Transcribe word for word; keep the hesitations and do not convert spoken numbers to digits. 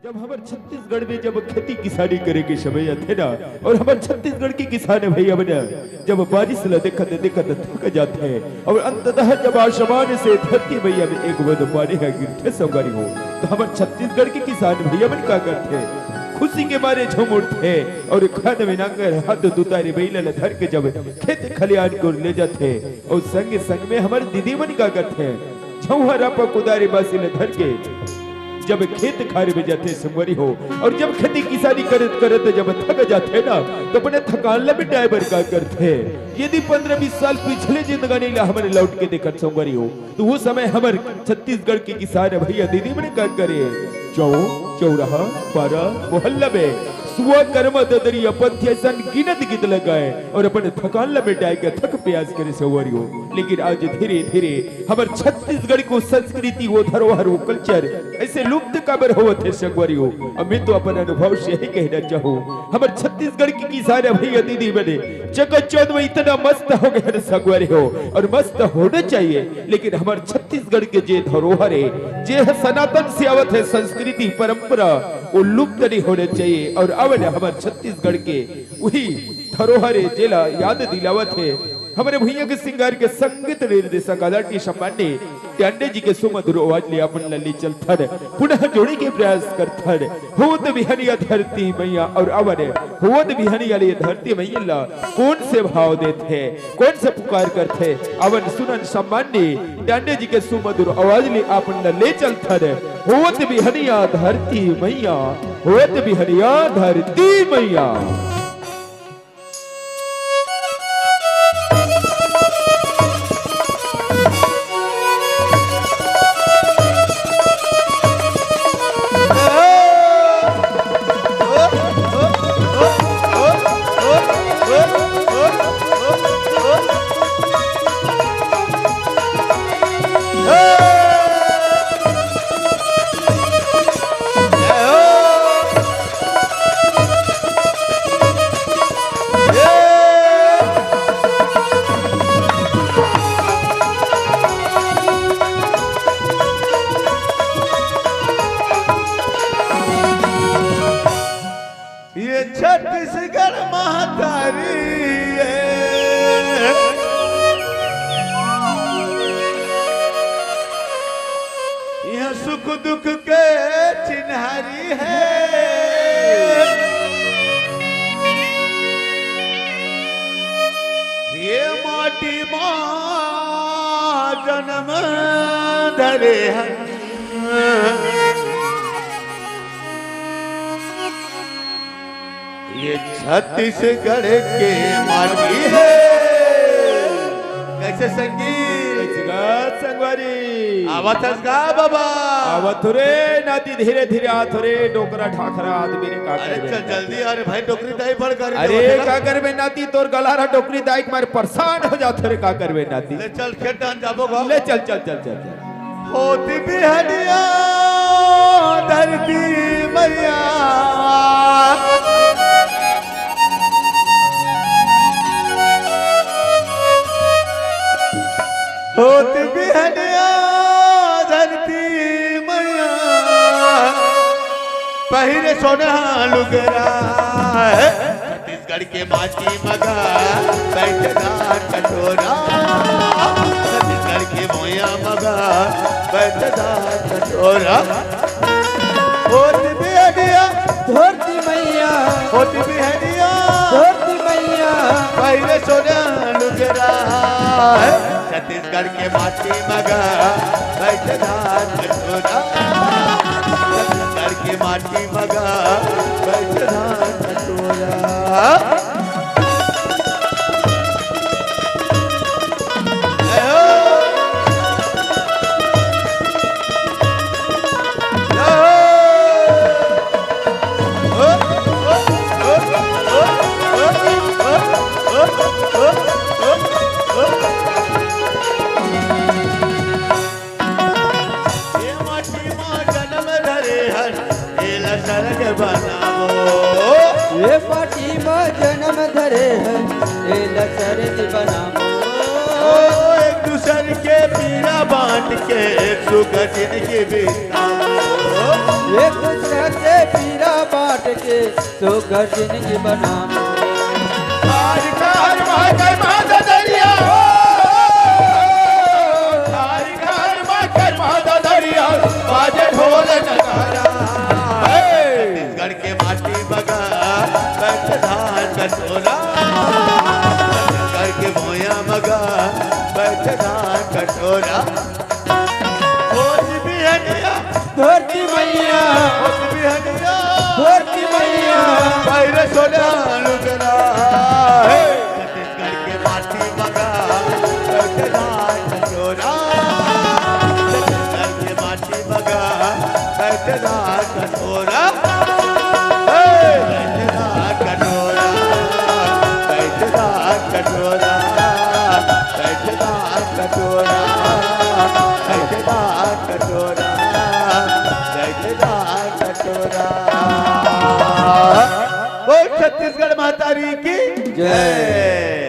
जब हमर छत्तीसगढ़ में जब खेती किसानी करे के समय आथे ना, अउ हमर छत्तीसगढ़ के किसान भइया मन जब बारिश ल देखत देखत थक जाथे, अउ अंततः जब आसमान से धरती मइया में एक बूंद पानी ह गिरथे संगवारी हो, त हमर छत्तीसगढ़ के किसान भइया मन का करथे? खुशी के मारे झूम उठथे अउ खान में नांगर हाथ दुतारी बइला ल धर के जब खेत खलिहान कोर ले जाथे, अउ संगे संग में हमर दीदी मन का करथे? झौंहा रापा कुदारी बासी ल धर के जब खेत खार में जाथे संगवारी हो, अउ जब खेती किसानी करत करत जब थक जाथे ना, त अपने थकान ल मिटाए बर का करथे? यदि पंद्रह बीस साल पिछले जिंदगानी ल हमन लौट के देखत संगवारी हो, त ओ समय हमर छत्तीसगढ़ के किसान भइया दीदी मन का करे? चौक, चौराहा, पारा, मोहल्ला में सुआ, करमा, ददरिया, पंथी असन गिनत गीत ल गाए अउ अपन थकान ल मिटाए के थक प्यास करे संगवारी हो। लेकिन आज धीरे धीरे हमर छत्तीसगढ़ के ओ संस्कृति, ओ धरोहर, ओ culture अइसे लुप्त काबर होवत हे संगवारी हो? अउ मैं तो अपन अनुभव से यही कहना चाहूँ, हमर छत्तीसगढ़ के किसान भइया दीदी मन चकाचौंध में इतना मस्त हो गए हे संगवारी हो, अउ मस्त होना चाहिए। लेकिन हमर छत्तीसगढ़ के जे धरोहर हे, जे ह सनातन से आवत हे संस्कृति परंपरा, ओ लुप्त नहीं होना चाहिए। अउ अवल हमर छत्तीसगढ़ के उही धरोहर हे, जेला याद दिलावत हे हमरे भुइयां के सिंगार के संगीत निर्देशक आदरणीय सम्माननीय टांडे जी के सुमधुर आवाज ले अपन ल ले चलथन, पुनः जोड़े के प्रयास करथन। होत बिहनिया धरती मइया अउ अवन होत बिहनिया ले धरती मइया ल कोन से भाव देथे, कोन से पुकार करथे, अवन सुनन सम्माननीय टांडे जी के सुमधुर आवाज ले अपन ल ले चलथन। होत बिहनिया धरती मइया, होत बिहनिया धरती मइया। ये छत्तीसगढ़ महतारी है, यह सुख दुख के चिन्हारी है। ये माटी माँ जन्म धरे हैं, ये छत्तीसगढ़ के माटी है। कैसे संगीत? कैसे गात संगवारी? आवत हस का बाबा? आवत हो रे नाती, धीरे धीरे आत हो रे, डोकरा ढाखरा आदमी रे, का अरे करबे? चल जल्दी, अरे भाई डोकरी दाई बड़ कर अरे का करबे नाती, तोर गला रहा डोकरी दाई के मारे परेशान हो जात हो रे, का करबे नाती? ले चल खेत डान जाबो गा। ले चल, चल, चल, चल, चल। होत बिहनिया धरती मइया, होत बिहनिया धरती मइया, पहिरे सोना लुगरा। छत्तीसगढ़ के माटी मगा बैठदा कटोरा, छत्तीसगढ़ के भुइयां मगा बैठदा कटोरा। होत बिहनिया धरती मइया, होत बिहनिया धरती मइया, पहिरे सोना लुगरा। छत्तीसगढ़ के माटी मगा बैठदा कटोरा, छत्तीसगढ़ के माटी मगा बैठदा कटोरा। ये माटी मा जनम धरे हन, एला सरग बनावो। ये माटी मा जनम धरे हन, एला सरग बनावो। ओ, एक दूसर के पीरा बांट के, एक सुख जिनगी बितावो। एक दूसरा के पीरा बांट के सुख जिंदगी बनाओ। हर घर मा जय माता दरिया हो। हर घर मा जय माता दरिया, बाजे ढोल नगारा। हे! छत्तीसगढ़ के माटी मगा, बैठ धान कटोरा। छत्तीसगढ़ के भोया मगा, बैठ धान कटोरा। होत बिहनिया, धरती मैया, होत बिहनिया, धरती मैया, पैर सोना लुगरा। हे! छत्तीसगढ़ के माटी मगा, बैठ धान कटोरा। छत्तीसगढ़ के माटी मगा, बैठ धान कटोरा। हे! बैठ धान कटोरा, बैठ धान कटोरा, बैठ धान कटोरा, बैठ धान कटोरा, बैठ धान कटोरा। बोल छत्तीसगढ़ महतारी की जय।